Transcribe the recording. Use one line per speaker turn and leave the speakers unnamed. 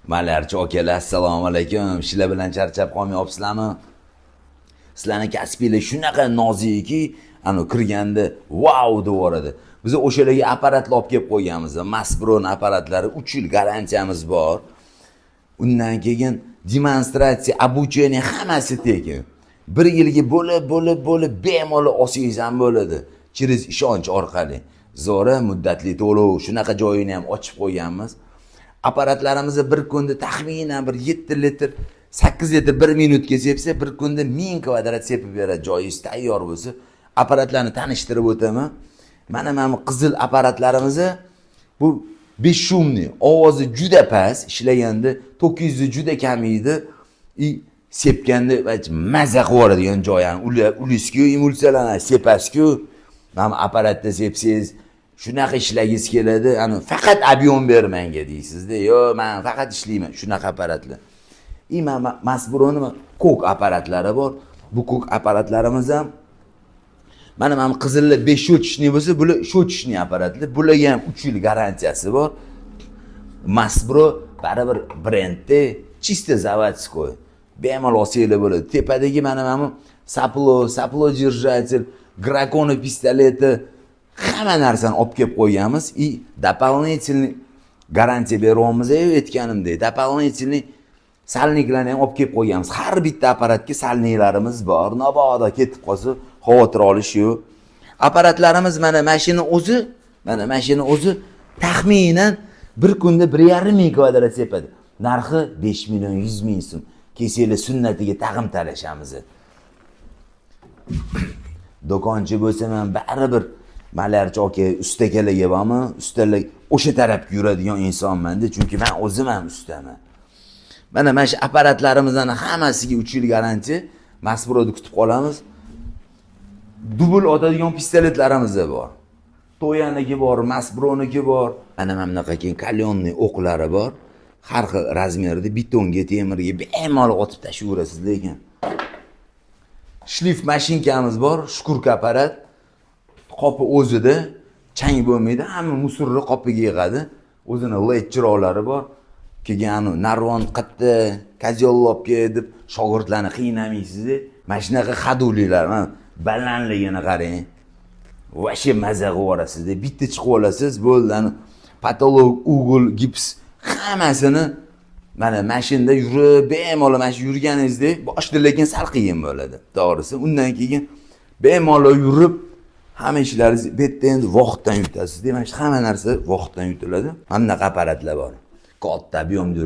Malarchi akalar, assalomu alaykum. Ishlar bilan charchab qolmayapsizlarmi? Sizlarni kasbinglar shunaqa nozikki, anu kirganda vau deb yuboradi. Biz o'shalarga apparatlar olib kelib qo'yganmiz. Massbron apparatlari 3 yil garantiyamiz bor. Undan keyin demonstratsiya, обучение hammasi tekin. Bir yilga bo'lib, bo'lib, bo'lib bemalol olsangiz ham bo'ladi. Через ishonch orqali. Zo'ra muddatli to'lov shunaqa joyini ham ochib qo'yganmiz. Apparatlarimizni bir kunda taxminan bir 7 litr, 8 litr 1 minutga sepsa, bir kunda 1000 kvadrat sepib beradi. Joyingiz tayyor bo'lsa, apparatlarni tanishtirib o'taman. Mana bu qizil apparatlarimizni bu бесшумный, ovozi juda past, ishlaganda tokingizni juda kamaydi. И sepganda maza qilib yuboradigan joy, yani ulisku emulsiyalanadi, sepasiz-ku. Mana bu apparatda sepsangiz shunaqa ishlagingiz keladi, ani faqat объем ber menga deysizda, yo'q, man faqat ishlayman shunaqa apparatlar. И mana Massbroni ko'k apparatlari bor. Bu ko'k apparatlarimiz ham mana bu qizillar бесщёточный bo'lsa, bular щёточный apparatlar. Bularga ham 3 yil garantiyasi bor. Massbro baribir brendda, чисто заводской. Bemalol olsanglar bo'ladi. Tepadagi mana bu сопло, соплодержатель, Гракони pistoleti, hamma narsani olib kelib qo'yganmiz и дополнительный garantiya beryapmiz, aytganimdek, дополнительный сальник larni ham olib kelib qo'yganmiz. Har bitta apparatga сальник larimiz bor. Mabodo ketib qolsa, xavotir olish yo'q. Apparatlarimiz mana mashina o'zi, mana mashina o'zi taxminan bir kunda 1,5 ming kvadrat sepadi. Narxi 5 million 100 ming so'm. Kelsanglar sunnatiga tag'in talashamiz. Do'konchi bo'lsam ham baribir malarchi aka ustakalarga bormi? Ustalar o'sha tarafga yuradigan insonman-da, chunki men o'zim ham ustaman. Mana shu apparatlarimizni hammasiga 3 yil garantiya. Massbroni kutib qolamiz. Dubl otadigan pistoletlarimiz bor. Toyaniki bor, Massbroniki bor. Mana bunaqa keyin каленый o'qlari bor. Har xil razmerda betonga, temirga bemalol otib tashlayverasiz lekin. Шлиф mashinkamiz bor, шкурка apparat. Qopi o'zida, chang bo'lmaydi, hamma мусор ni qopiga yig'adi. O'zini LED chiroqlari bor. Keyin anu narvon qayerda, козёл olib kel deb shogirdlarni qiynamaysiz. Mana shunaqa ходули lar, mana balandligini qarang. Вообще maza qilib yuborasiz. Bitta chiqib olasiz, bo'ldi. Anu потолок, угол, gips hammasini mana mashinada yurib, bemalol mana shu yurganingizdek, boshida lekin sal qiyin bo'ladi, to'g'risi. Undan keyin bemalol yurib, hamma ishlaringiz bu yerda endi vaqtdan yutasiz. Mana shu hamma narsa vaqtdan yutiladi. Mana bunaqa apparatlar bor. Katta объем da.